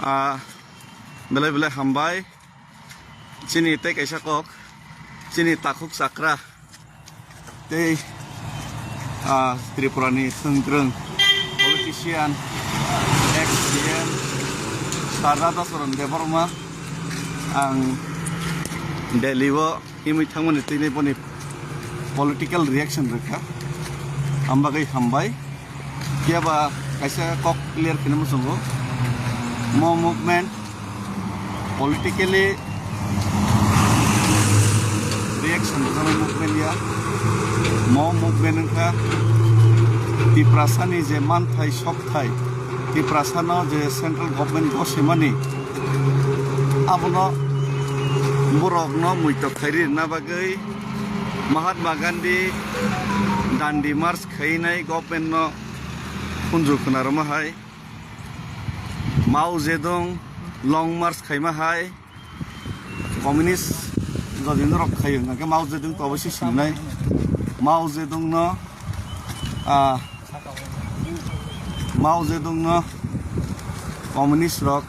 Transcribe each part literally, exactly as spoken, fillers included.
Ah, belai belai hambai. Chini tei kaisa kok, chini takhuk chakra tei, ah, Tripura ni thwngkwrwng politician, ex C M Sir Radhacharan Debbarma, ang Delhi o himwi thangmani twi boni political reaction rwkha, ang bagwi hambai. Phiya ba kaisa kok clear khaina muchungo. Mo movement politically reaction rwjaknai movement ya. Mo movement wngkha Tiprasani je manthai sokthai, Tiprasano je central government gosimani, abono borokno muitok khairi rwna bagwi Mahatma Gandhi Dandi March khainai government no khunju khwna rwma hai, Mao Zedong Long March khaima hai, communist jodi norok khayo, hwnkhe Mao Zedong to obosi sinai, Mao Zedong no, ah, Mao Zedong no communist rok,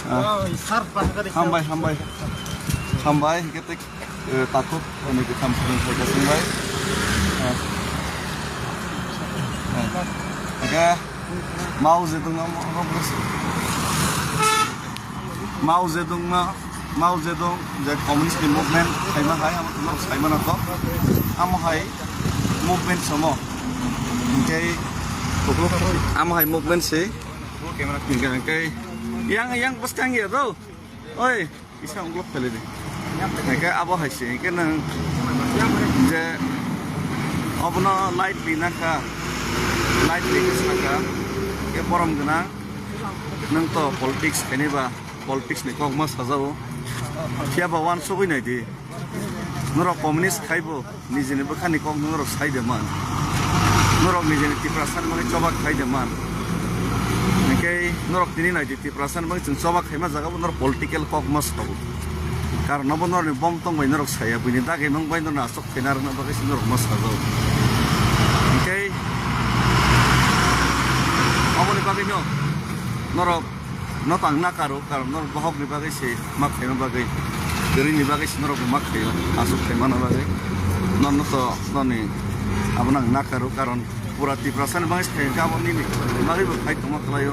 ah, hambai, hambai, hambai, hwnkhe tei Eh, takhuk, ani kwtham swrwng khaika swngbai. Eh, eh. Hwnkhe Mao Zedong no, Mao Zedong no, Mao Zedong je communist ni movement khaima hai, amo norok saimano to. Amo hai movement somo. Hwnkhe amo hai movement se. Hwnkhe, hwnkhe yang, yang bwskang ya do. Oi. Isa unglo phele di. Hingke abo hai se, hingke nang je obono lightly nakha, lightly khe saka, hingke borom gwnang, nang to politics khaini ba, politics ni kok ma sajao. Phiya ba uansugui nai di. Norok communist khaibo. Nijini bwkhani kok norok sai de man. Norok nijini Tiprasani bagwi choba khai de man. Hingke norok tini nai di Tiprasani bagwi chwng choba khaima jaga bo norok political kok ma sao. Karon abo norokni bom tong bai norok saya, buini dagi mung bai norok aswk khaina rwna bagwi se norok ma sajao. Hingke aboni bagwi no norok no tang nakaro, karon norok bohok ni bagwi se ma khaima bagwi, kwrwi ni bagwi se norok ma khaio, aswk khaima na bagwi. Norno to noni abo nang nakaro, karon pura Tiprasa ni bagwi se khaio, abo nini bagwi bo khai tongma khlaio.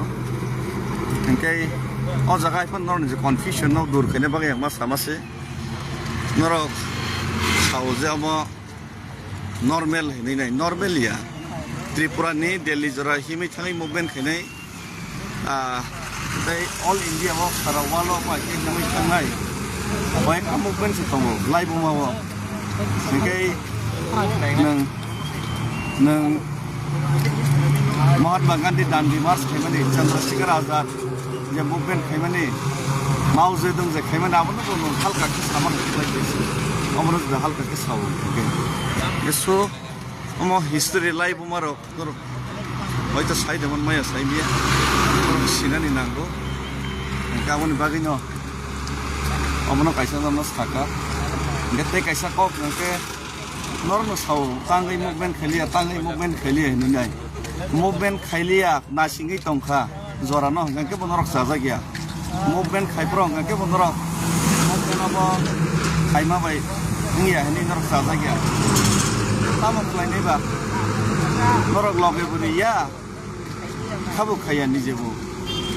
Hingke o jaga iphano norni je confusion no dur khaina bagwi ang ma sama se. Norok sao je amo normal hinwi nai, normal ya. Tripura ni Delhi jora himwi thangwi movement khainai. Ah, tei all India o sara world o bai khe himwi thangnai. Bai kha movement se tongo, lai buma o. Hingke nwng, nwng Mahatma Gandhi Dandi March khaimani, Chandrasekhar Azad je movement khaimani, Mao Zedong je khaimani, abono bo nwng halka khe sama khlai khe se. Omono juda halka khe sao hingke. Eso omo history lai buma rok. Norok hoito sai de man maya sai miya. Norok sinani nango. Hingke aboni bagwi no omono kaisa norno saka. Hingke tei kaisa kok hingke norokno sao, tangwi movement khailiya, tangwi movement khailiya hinwi nai. Movement khailiya, nasingwi tongkha. Jora no hwnkhe bo norok chajak ya. Movement khai phuru hwnkhe bo norok movement abo khaima bai wngya hinwi norok chajak ya. Tamo khlainai ba? Norok loge bo ri ya, khabo khaiya nije bo.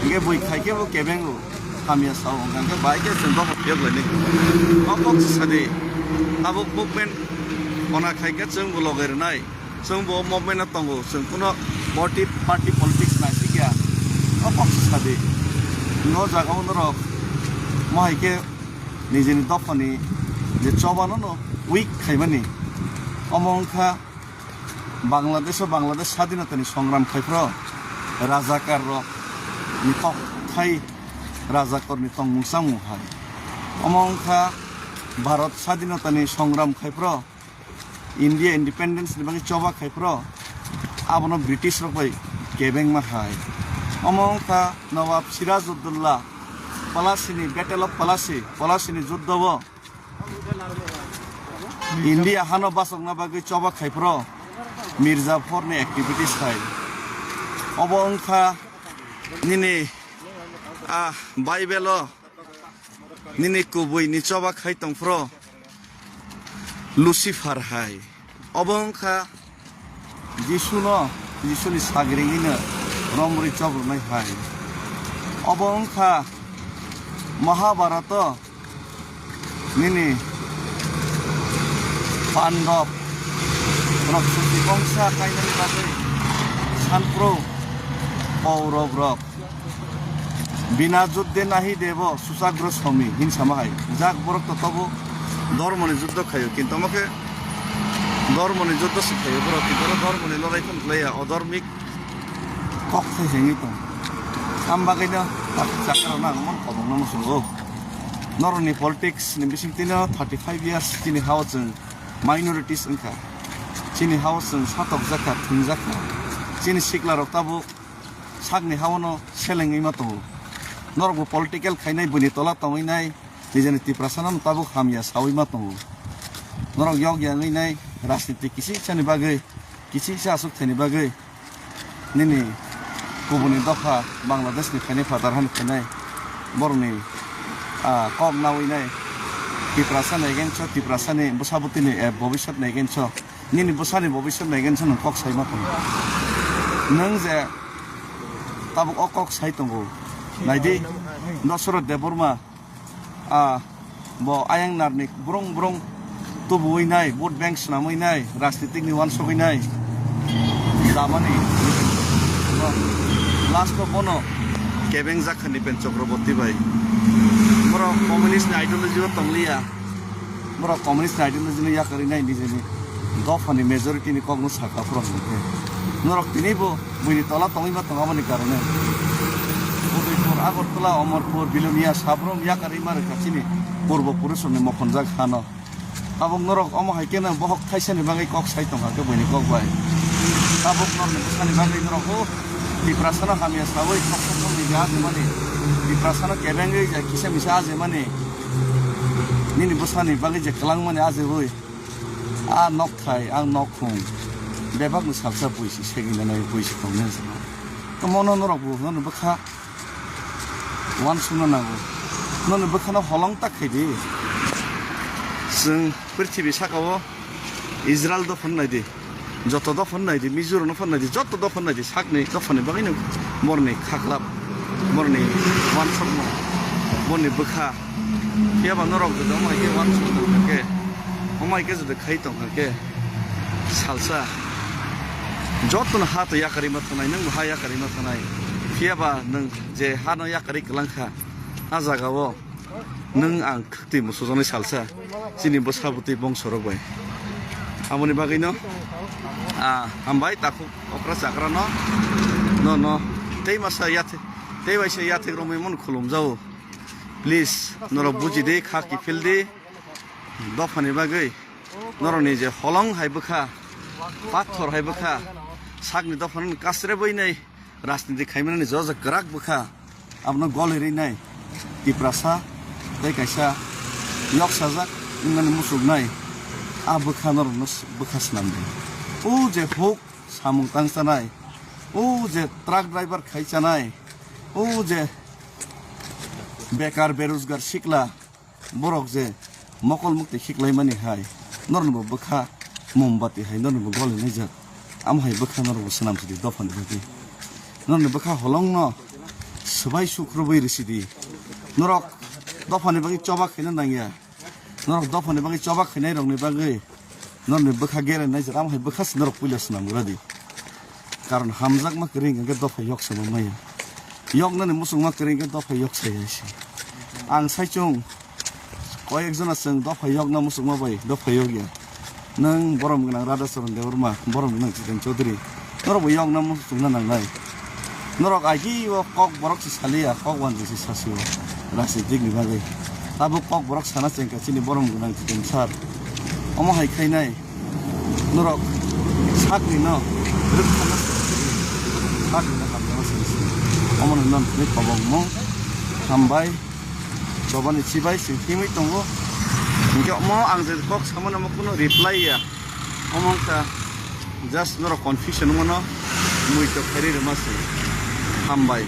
Hwnkhe bui khai khe bo kebengo hamya sao, hwnkhe bai khe chwng dophor phiyok lainai. O kok se sadi, abo movement khona khai khe chwng bo loge rwnai. Chwng bo movement o tongo, chwng kuno party, party politics nai sikya. O kok se sadi. No jaga o norok mohai khe nijini dophani je choba no no weak khaimani. Omo wngkha Bangladesh o Bangladesh sadinota ni songram khai phuru rajakar rok ni kok thai rajakar ni tongmung chamung hai. Omo wngkha Bharat sadinota ni songram khai phuru India independence ni bagwi choba khai phuru, abono British rok bai kebengma hai. Omo wngkha Nawab Sirajuddaulah Palasi ni Battle of Palasi, Palasi ni juddo o India hano bachokna bagwi choba khai phuru Mirzaphor ni activities hai. Obo wngkha nini Ah, Bible o nini kubui ni choba khai tongphro Lucifer hai. Obo wngkha Jisuno, Jisuni sagri hino romrwi chobrwnai hai. Obo wngkha Mahabharato nini Pandab rok suti bongsa kainani bagwi sanpro Kaurab rok. Bina juddhe nahi devo suchagro somi hin sama hai. Jak borok to tobo dormoni juddho khayo, kintu omo khe dormoni juddho se khayo borok, kintu oro dormoni lorai phano khlaiya, odormik kok thai hengwi tong. Am bagwino tak chakra nang mon kobong no musungo. Noroni politics ni bising tino thirty five years chini hao chwng minorities wngkha. Chini hao chwng satok jakha, thung jakha. Chini sikla rok tabuk sakni hao no selengwi ma tongo. Norok bo political khainai, buini tola tongwi nai, nijeni Tiprasa no tabuk hamya sawi ma tongo. Norok yok ya wngwi nai, rajniti kisi chani bagwi, kisi cha asuk thani bagwi. Nini kubuni dopha Bangladesh ni phainai, phatar hani phainai borokni, ah, kok nawi nai. Tiprasa ni against o, Tiprasa ni bwsa bwtwi ni, eh, bobiswt ni against o. Nini bwsa ni bobiswt ni against o nwng kok sai ma tongo. Nwng je tabuk o kok sai tongo. Naidi, Dasarath Debbarma. Ah, bo ayang narni brong brong tubuwi nai, vote bank swnamwi nai, rajnitik ni wansugwi nai. Damani. Last o bono kebeng jakha ni pen Chakraborty bai. Borok communist ni ideology o tongliya. Borok communist ni ideology no yakarwi nai nijeni dophani majority ni kokno saka phuru hwnkhe. Norok tini bo buini tola tongwi ma tongo aboni karone. Udaipur, Agartala, Amarpur, Bilonia, Sabrum yakarwi ma rwkha chini purbo purusrokni mokhonjak hano. Tabuk norok omo hai kheno bohok thaisani bagwi kok sai tongkha khe buini kok bai. Tabuk norokni bwsani bagwi norok o Tiprasano hamya sawi kok sokmani je ajimani, Tiprasano kebengwi je kisa misa ajimani, nini bwsani bagwi je kwlangmani ajiwi. A nok thai, ang nok khung. Bebakni salsa buisi segina nai buisi tongni hinwi sano. Tomono norok bo, norokni bwkha wansukna nango. Norokni bwkhano holong tak khaidi. Chwng prithibi sakao Israel dophano naidi. Joto dophano naidi, Mizoram dophano naidi, joto dophano naidi, sakni dophani bagwino borni khaklap, borni wansukmung, borni bwkha. Phiyaba norok jodi omo hai khe wansuk tong kha khe, omo hai khe jodi khai tong kha khe, salsa jotono ha to yakarwi ma thangnai, nwngbo ha yakarwi ma thangnai. Phiyaba nwng je hano yakarwi kwlang kha, a jagao nwng ang khwtwi musujaknai salsa chini bwsa bwtwi bongsorok bai. Aboni bagwino, ah, hambai takhuk okra chakrano, no, no, tei masa yathe-, tei waisa yathek romwi mano khulumjao. Please, norok buji di, kha kiphil di, dophani bagwi. Norokni je holong hai bwkha, pathor hai bwkha, sakni dophano kasrebwi nai rajniti khaimani joto kwrak bwkha, abono golirwi nai Tiprasa tei kaisa yoksajak wngmani muchuknai a bwkha norokno s-, bwkha swnam di. O je huk samung tang chanai, o je truck driver khai chanai, o je bekar berojgar sikla, borok je mokol mukti khiklaimani hai, norokni bo bwkha mombati hai norokni bo goli naijak. Amo hai bwkha norok bo swnam sidi dophani bagwi. Norokni bwkha holongno swbai sukrubwi rwsidi. Norok dophani bagwi choba khaina nangya. Norok dophani bagwi choba khainai rokni bagwi norokni bwkha gere naijak. Amo hai bwkha se norok puila swnam rwdi. Karon hamjakma kwrwi hwnkhe dopha yok sama maya. Yoknani muchungma kwrwi hwnkhe dopha yok saya se. Ang saichung koyek jona chwng dopha yokna muchungma bai dopha yok ya. Nwng borom gwnang Radhacharan Debbarma, borom gwnang Jiten Chaudhary. Norok bo yokna muchungna nangnai. Norok agi o kok borok se saliya, kok wanjwi se sasio. Rajnitik ni bagwi. Tabuk kok borok sana chengkha chini borom gwnang Jiten sir. Omo hai khainai. Norok sakni no rwkthana sakni no hamjama sini sini. Omo no non tini kobong mung hambai. Chobani chibai sing himwi tongo. Hingke omo ang je kok samano omo kuno reply ya. Omo wngkha just norok confusion wngmano mui to khairi rwma se. Hambai.